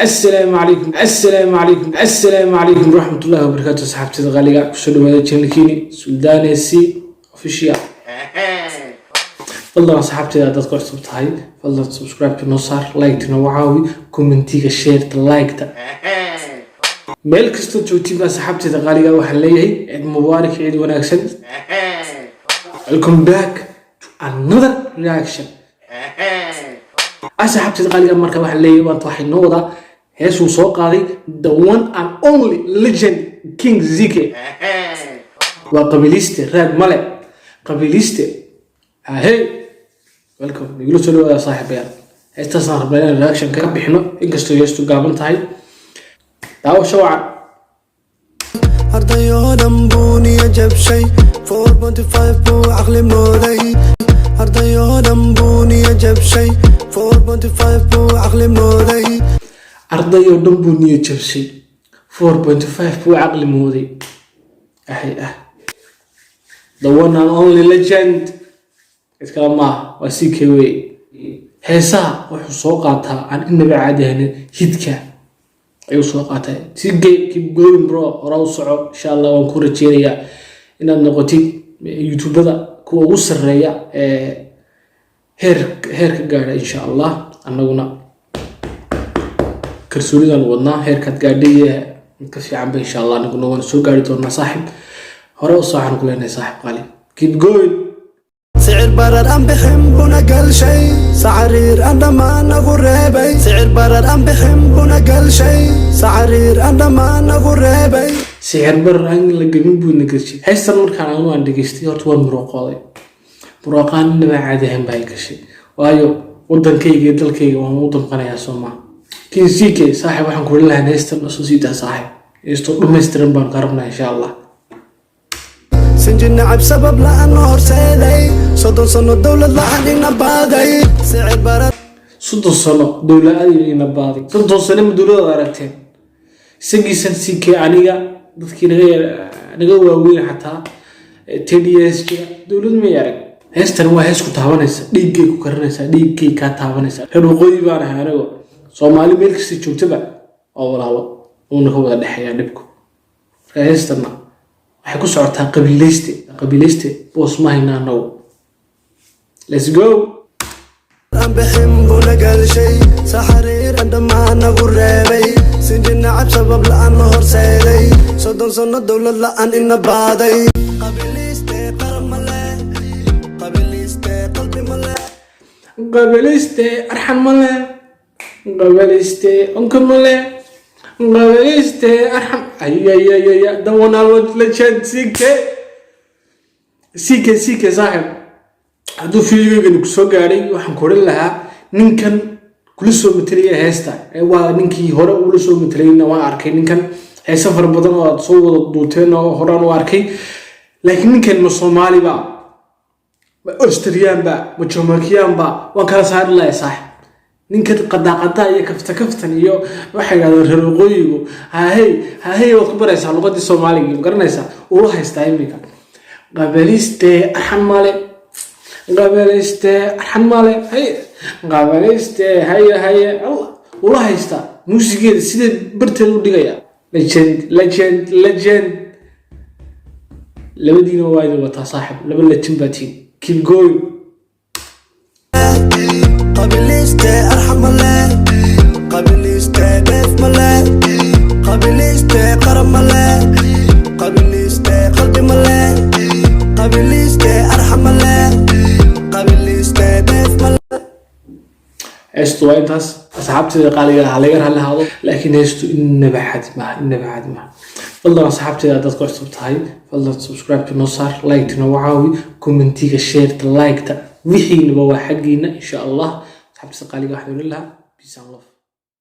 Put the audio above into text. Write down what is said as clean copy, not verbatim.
Assalaamu calaykum, assalaamu calaykum, assalaamu calaykum waraxmatullahi wabarakaatu. Asxaabtida qaaliga, kusoo dhawaada channelkiini Suldaanesi Official. Fadlan asxaabtida, haddaad ku cusub tahay, fadlan subscribe-ka noo saar, like-ta noogu caawi, commentiga, shareta, like-ta. Meel kastoo joogtiin baa, asxaabtida qaaliga, waxaan leeyahay ciid mubaarak, ciid wanaagsan. Welcome back to another reaction, asxaabtida qaaliga. Marka waxaan leeyahay, maanta waxay noo wadaa heesuu soo qaaday the one and only legend King CK. Waa Qabiiliste Raad Male, Qabiiliste. Hey, welcome, igula soo dhawaada, saaxiibayaal. Heestaasaan rabnaa inaan reaction kaga bixino, inkastoo heestu gaaban tahay. Daawasho wacan. Ardayoo dhan buu niya jabshay, 4.5 buu caqli mooday. Ardayoo dhan buu niya jabshay, 4.5 buu caqli mooday. Arday oo dhan buu niyo jabshay, 4.5 buu caqli mooday. Ahay ah, the one and only legend, cid kale maaha, waa CK wey. Heesaha wuxuu soo qaataa aan inaba caadi ahayn, hidka ayuu soo qaatay. CK, keep going bro, hore u soco. Insha Allah waan ku rajeynayaa inaad noqotid youtubada kuwa ugu sarreeya ee heer heer ka gaadha, insha Allah. Annaguna kalsoonidan wadnaa, heerkaad gaadhay mid ka fiicanba insha Allah anaguna waan soo gaari doonaa. Saaxib, hore u sooxaan ku leenahay, saaxib qaali, keep going. Sicir barar aan bixin buna galshay, sacariir aan dhammaan nagu reebay. Sicir barar aan bixin buna galshay, sacariir aan dhammaan nagu reebay. Sicir barar aan la gebin buu na gashay. Heystan markaan anu aan dhegeystay, horta waan murooqooday, murooqaan inaba caadi ahayn baa i gashay, waayo wadankayga iyo dalkayga waan u damqanayaa, soo maa? King CK, saaxib, waxaan ku lahaa heystan soo siidaa, saaxib, heystoo dhammaystiran baan ka rabnaa, insha Allah. Sinji nacab sabab la'aan noo horseeday, 30 sano dowlad la'aan ina baaday. Sicir barar 30 sano dowlad ina baaday. 30 sano ma dowladaad aragteen? Isagiisan CK, aniga dadkii naga waaweyn xataa 10 years jira dowlad may arag. Heestan waa hees ku taabanaysa, dhiiggay ku karinaysaa, dhiiggay kaa taabanaysa. Reer waqooyi baan ahay anigo. Soomaali meel kasta joogtaba waa walaalo, uuna ka wada dhexeeyaa dhibku. Marka heestanna waxay ku socotaa qabiileyste. Qabiileyste boos ma hayna anagu. Let's go. Aan bixin buna galshay, saxariir aan dhammaan nagu reebay. Sinji nacab sabab la'aan noo horseeday, 30 sano dowlad la'aan ina baaday. Qabiliiste qaran male, qabiliiste qalbi male. Qabiiliste arxan male, qabiiliste onka male, qabiiliste arxan. Ayayayaya, the one and legend CK, CK, CK. Saaxib, hadduu videogani ku soo gaadhay, waxaan ku odhan lahaa ninkan kula soo matelaya heesta waa ninkii hore ula soo matelayna. Waan arkay ninkan heese fara badan oo aad soo wada duuteen oo horaan u arkay, laakiin ninkan ma Soomaali ba, ma Australian ba, ma Jamaican ba? Waan kala saari lahay, saaxib. Ninka qadaaqadaa iyo kafta kaftan iyo waxay yidhahdeen reer waqooyigu hahey hahey, waad ku baraysaa luqadii Soomaaliga, ma garanaysaa? Ula haystaa iminka qabaliste arxan male, qabaliste arxan male, hay qabaliste, haye haye, ula haystaa muusigeeda sidee barteeda u dhigaya. Legend, legend, legend. Labadiina waa idin wataa, saaxib, laba legend baa tihiin. Keep going. Qabiliiste arxan male, qabiliiste dheef male, qabiliiste qaran male, qabiliiste qalbi male, qabiliiste arxan male, qabiliiste dheef male. Heestu waa intaas, asxaabteeda qaaliga ah, laga raalli ahaado, laakiin heestu inaba xadi maaha, inaba xadi maaha. Fadlan asxaabteeda, haddaad ku cusub tahay, fadlan subscribe noo saar, like noogu caawi, commentiga, shareta, like-ta, wixiinaba waa xaggiina, insha Allah. Asxaabteeda qaaliga, waxaan odhan lahaa peace and love.